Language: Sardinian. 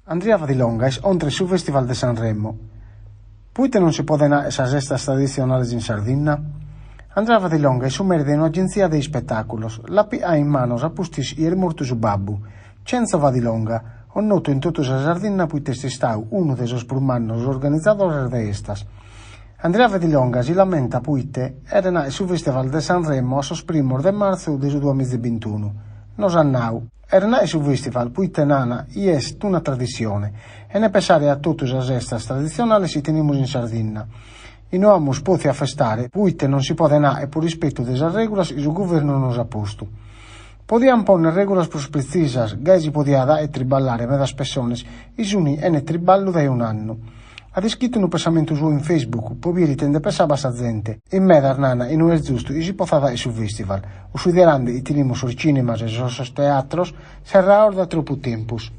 Andria Vadilonga est contra su Festival de Sanremo. Proite non si podent àere sas festas traditzionales in Sardinna? Andria Vadilonga est su mere de un'agentzia de ispetàculos. L'at pigada in manos a pustis chi est mortu su babbu, Cenzo Vadilonga, connotu in totu sa Sardinna proite est istadu unu de sos prus mannos organizadores de festas. Andria Vadilonga si lamentat proite cheren àere su Festival de Sanremo a sos primos de martzu de su duamizebintunu. Nos at nadu. Cheren àere su festival proite nana chi est una tradissione, chene pessare a totu sas festas traditzionales chi tenimus in Sardinna. Chi no amus pòtziu afestare proite non si poden àere pro rispetu de sas règulas chi su guvernu nos at postu. Podian pònnere règulas prus pretzisas, gai si podiat àere triballare medas pessones chi sun chene triballu dae un'annu. At iscritu unu pessamentu suo in Facebook pro bìere ite nde pessabat sa zente. In medas nana chi no est zustu chi si potzat àere su festival, cunsiderande chi tenimus sos cìnemas e sos teatros serrados dae tropu tempus.